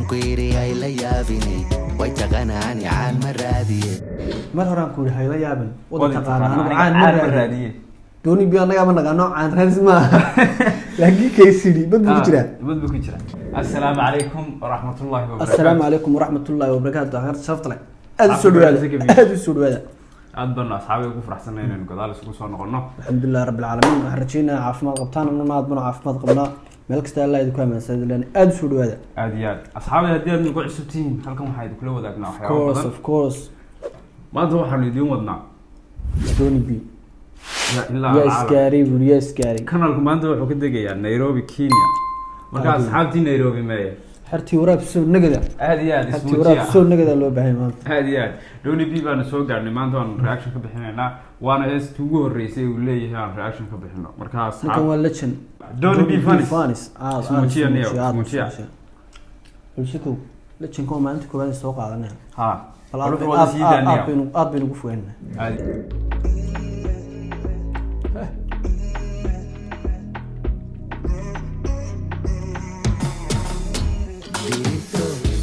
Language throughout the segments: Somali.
Horaan ku yidhi hayla yaabine, way taqaanaa ani caan ma raadiye. Mar horaan ku yidhi hayla yaabin, wada Wada taqaana taqaana, anigu aniga caan ma caan ma raadiye. Raadiye. Dooni biyo annagaa ma naqaano, caan raadis maaha, laakiin KCD bad buu ku jiraa. Bad buu ku jiraa. Assalaamu calaykum waraxmatullaahi wabarakaatu. Assalaamu calaykum waraxmatullaahi wabarakaatu. Akharta sharafta leh, aada u soo dhawaada, aada u soo dhawaada. Aad baanu asxaabay ugu faraxsanay inaynu gadaal isugu soo noqono. Alxamdulilah rabbi alcaalamiin. Waxaan rajeynayaa caafimaad qabtaan, annana aad banu caafimaad qabnaa. Meel kasta Allah idinku amaansan, aada u soo dhawaada. Aad iyo aad, asxaabay, haddii aad nagu cusub tihiin, halkan waxaa idinkula wadaagnaa waxyaabo course badan. Of course. Maanta waxaanu idiin wadnaa Dooni B. Ya ilaa yaa alcaalam. Isgaaray buuri, yaa isgaaray. Kanalku maanta wuxuu ka degayaa Nairobi, Kenya. Marka Aad iyo. asxaabtii Nairobi meeye? Xertii waraab soo nagada. Aad iyo aad. Xertii waraab Ismuujiya. soo nagada loo baahay maanta. Aad iyo aad. Doni B baanu soo gaadhnay maanta, waanu reaction ka bixinaynaa, waana heestii ugu horreysay uu leeyahay aan reaction ka bixino. Marka ninkan asxaab waa legend. Doni B Funnies. Funnies. Aad aad. Ismuujiya niyow, ismuujiya, aad ismuujiya. ismuujiya. Bulshakow, legendka waa maalinta koowaad ee soo qaadanaya. Ha. Bal bal aad wuxuu wada aad sii aad daaniya. aad baynu ugu fogaanaa. Aad.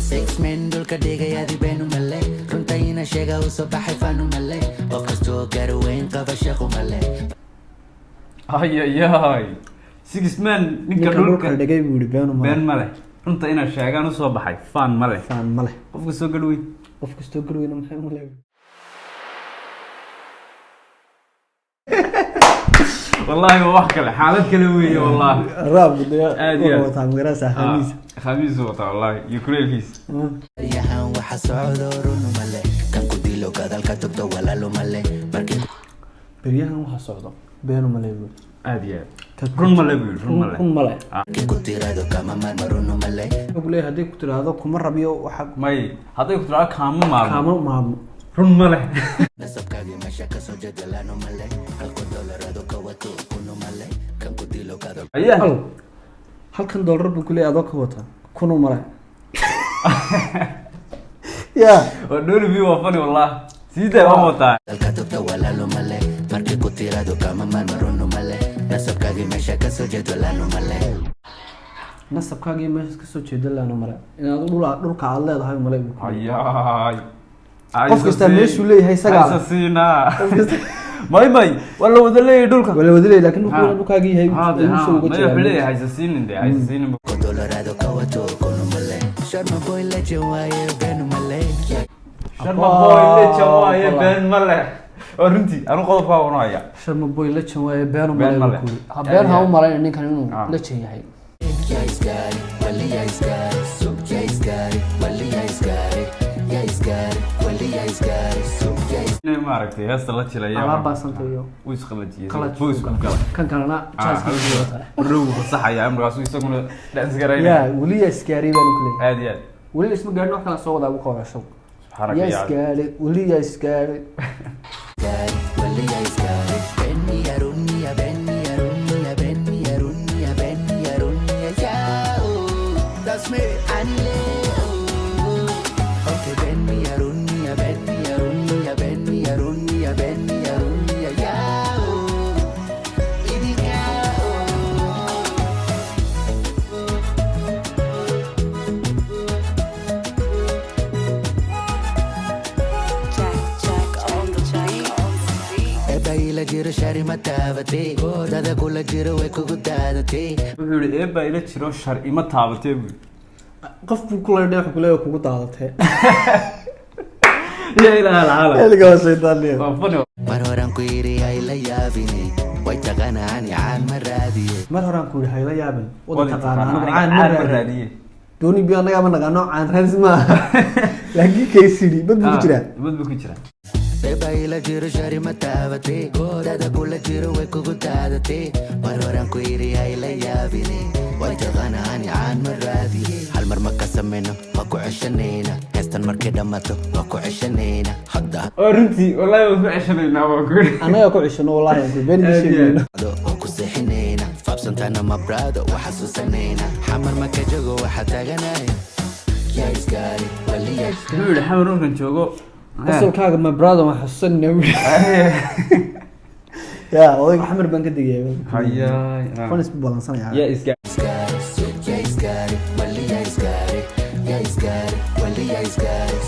Six men dhulka dhigayadi beenu male, runta ina sheega u soo baxay fanu male, qof kastoo garweyn qaba shaqo male. Ayayay, six man ninka ninka dhulka dhulka dhigay buu yihi beenu male. Been ma leh, runta inaan sheegaan usoo baxay, faan ma leh. Faan ma leh. Qofka soo gadhweyn. Qof kastoo garweyna maxay u leeyahay? Wallahi waa wax kale, xaalad kale weeye wallahi. Raabku dee Aad iyo aad. wuxuu wataa magarasa khamiis. Khamiis wataa wallahi iyo kuleelkiis. Yahan waxa socdo runu male, kan ku dilo gadalka togto walaalo male markii. Beryahan waxa socdo beenu male buu. Aad iyo aad, run ma le buu yidhi, run ma le. Run male. Markii ku tirado kama marma, runu male. Wuxuu leeyahay hadday ku tiraahdo kuma rabiyo waxa May, hadday ku tiraado kaama maarmo. Kaama maarmo. Run ma leh. Nasabkaagii meesha kasoo jeedalaano male, halku dolarado ka wato kunu male, kan ku dilo gadal. Ayaa. Al halkan doolar buu ku leeyahay adoo ka wata kunu male ya. Waa Doni B, waa funny wallah, sii daa, waan wataa. Dalka togta walaalo male, markii ku tirado kama marma, runu male, nasabkaagii meesha kasoo jeedalaano male. Nasabkaagii meesha kasoo jeeda laano male, inaad dhulka aad leedahay male buu ku leeyahay. Ayaay. Qof kastaa meeshuu leeyahay isagaa leh. Haysa siinaa. Qof kasta May, may, waa la wada leeyahay dhulka. Waa la wada leeyahay, laakiin dhulku Ha. dhulkaagii yahay. Ha, de, ayuu ha. soo uga May, jeedaa. wuxuu leeyahay haysa siinin de, haysa siinin. Colorado ka wato kunu male, Sharma Boy legend waaye, beenu male. Sharma Boy legend waaye, been ma leh. Waa runtii, anu qodobkaa wana haya. Sharma Boy legend waaye, beenu Been male male. buu ku yidhi. Ha been ha u malayn ninkan inuu Ah. legend yahay. Yaa isgaari wali, yaa isgaari, yaa isgaari wali, yaa isgaari, yaa isgaari wali, yaa isgaari, yaa Inay maaragtay heesta la jilaya. Alaab baasanta iyo wuu isqalajiyey. Qalaj. Boys buu galay. Kan kalena jaaskiisa wataa. Row fasaxaya, markaasuu isaguna dance garaynaya. Ya weli yaa isgaaray baan ku leeyahay. Aad iyo aad. Weli isma gaarin, wax kala soo wadaa ugu qabasho. Subxaanaka yaa yaa. Isgaaray weli, yaa isgaaray. Isgaari wali, yaa isgaari, beniya runiya, beniya runiya, beniya runiya, beniya runiya, yaa that's me anile. Okay, beniya runiya, beniya runiya, beniya runiya, beniya runiya, yaa idinka. Jack, Jack on the beat. Eebba ila jiro, shari ma taabatay, dada kula jiro way kugu daadatay. Wuxuu yihi eebba ila jiro, shar ima taabatee buu. Qof buu ku leedhay, wuxuu ku leeyahay kugu daadatee. Ya ilaha alcaalam. Xilliga waa shaytaan. Waa funny. Mar horaan ku yidhi hayla yaabine, way taqaanaa ani caan ma raadiye. Mar horaan ku yidhi hayla yaabin, wada Wada taqaana taqaana, anigu aniga caan ma caan ma raadiye. Raadiye. Dooni biyo annagaa ma naqaano, caan raadis maaha, laakiin KCD bad buu ku jiraa. Bad buu ku jiraa. Eebba ila jiro, shari ma taabatay, dada kula jiro way kugu daadatay. Mar horaan ku yidhi hayla yaabine, way taqaanaa ani caan ma raadiye. Hal mar ma ka samayno, waa ku ceshanayna heestan, markay dhammato waa ku ceshanayna hadda. Oo runtii wallahi waan ku ceshanaynaa, waan ku yidhi. Annagaa ku ceshano wallahi, aan ku been idin Aad iyo aad. sheegayno. Waan ku seexinayna faabsantana mabrado, waa xasuusanayna xamar maka jogo, waxa taaganaya yaa isgaari wali yaa. Wuxuu yihi xamar markan joogo. Qosolkaaga my brother waan xasuusanayna wiil. Ya odayga xamar baan ka degaya. Hayaay. Fanis buu balansanaya. Yaa isgaari. Isgaari yaa isgaari wali, yaa isgaari. Yaa isgaaray, wali yaa isgaaray?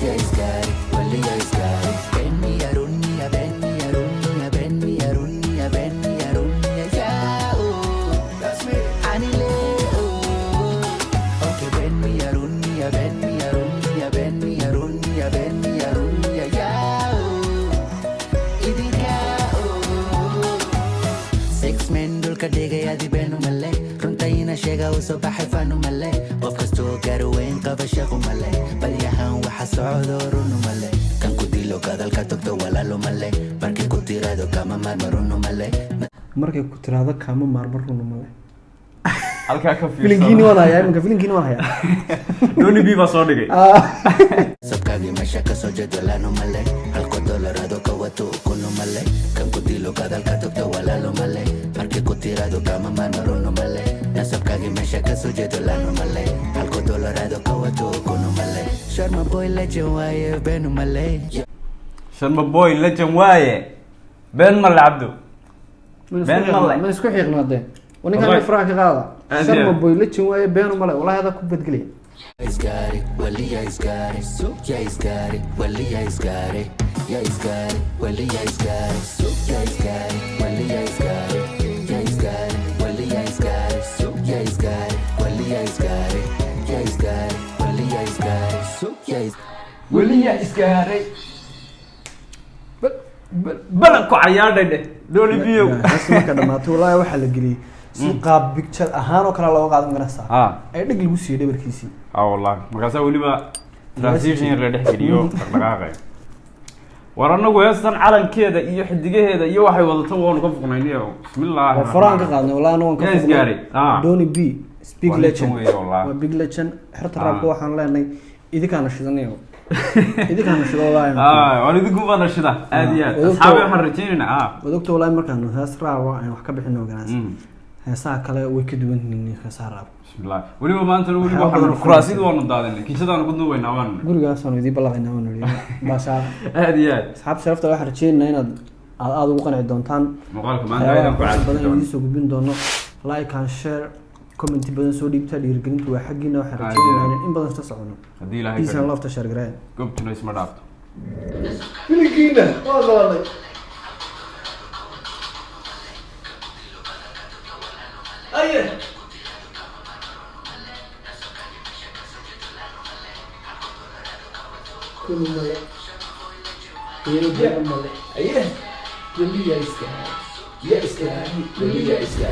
Yaa isgaaray, wali yaa isgaaray? Beniya runiya, beniya runiya, beniya runiya, beniya runiya, yaa oh. Anile oh. Okay, beniya runiya, beniya runiya, beniya runiya, beniya runiya, yaa oh. Idinka oh. Six men dhulka dhigay, adi beenu male, runtayna sheega u soo baxay, fanu male, qof kastoo gaar weyn qaba shaqu male, balyahan waxa socdo runu male, kan ku dilo gadalka togto walaalo male, markii ku tirado kama maarma runu male. Markay ku tiraahdo kaama maarmo, runa male. Halkaa ka Filinkiini fiirsada. Waan hayaa iminka, filinkiini waan hayaa. Doni B baa soo dhigay. Sabkaagii meesha kasoo jeedolano male, halko dolarado ka wato kunu male, kan ku dilo gadalka togto walaalo male, markii ku tirado kama maarma runu male, nasabkaagii meesha kasoo jeedolano male, halko dolarado ka wato kunu male, Sharma Boy legend waaye, beenu male. Sharma Boy legend waaye, been male, Cabdo. Been male. Ma isku xiiqnaadee ninkan? Wallahi. Faraha ka qaada. Aad iyo Sharma aad. Boy legend waaye, beenu male, wallahi adaa ku badgelaya. Isgaaray, wali yaa isgaaray? Yaa isgaaray, wali yaa isgaaray? Yaa isgaaray, wali yaa isgaaray? Yaa isgaaray, wali yaa isgaaray? Yaa isgaaray, wali yaa isgaaray? Yaa isgaaray, wali yaa isgaaray? Yaa isgaaray, wali yaa isgaaray? Yaa is Weli yaa isgaaray? Balan ku cayaadhay dheh, Doni Biyow. Heesta marka dhamaato, wallahi waxaa la geliyey si qaab picture ahaan oo kale looga qaadan karaysaa ay dheg lagu siiyey dhabarkiisii. Ha, wallahi markaasaa weliba transition yar la dhex geliyo, dhaqdhaqaaqay. War anagu heestan calankeeda iyo xidigaheeda iyo waxay wadato waanu ka fuqnayniyo, bismillahi. Waa faraan ka qaadnay, wallahi anagu waan ka Yaa isgaaray? fuqnay. Doni B big Waa legend. legend weeye, wallahi. Waa big legend xerta raabka. Waxaan leenahay idinkaana shidanayo, idinkaana shido wallahi. Waan idinku baana shida, aad iyo aad. Asxaabi, waxaan rajaynaynaa Wadogta, wallahi markaanu hees raaba aan wax ka bixino ganacsi, heesaha kale way ka duwan yihiin heesaha raabka. Bismillah, weliba maanta weliba Waxyaabo waxaan badan oo kuraasidii waanu daadinay, kijadaanu ku duubaynaa waanu. Gurigaasaanu idiin ballaqaynaa, waanu idhi baashaa. Aad iyo aad. Asxaab sharafta, waxaan rajaynaynaa inaad aada ugu qanci doontaan Muuqaalka maanta waxyaabaha aydan ku quruxda badan caadi. idiin soo gudbin doono. Like and share, comment badan soo dhiibta, dhiirigelintu waa xaggiina. Waxaan Aad iyo rajaynaynaa aad. inaan in badan isla socono. Haddii Ilaahay Peace and ka love, ta share gareeya. Goobtuna isma dhaafto. Filinkiina waa qabanay. Aye. Kunu male. Male. Aye. Weli yaa iska. Yaa iska. Weli yaa iska.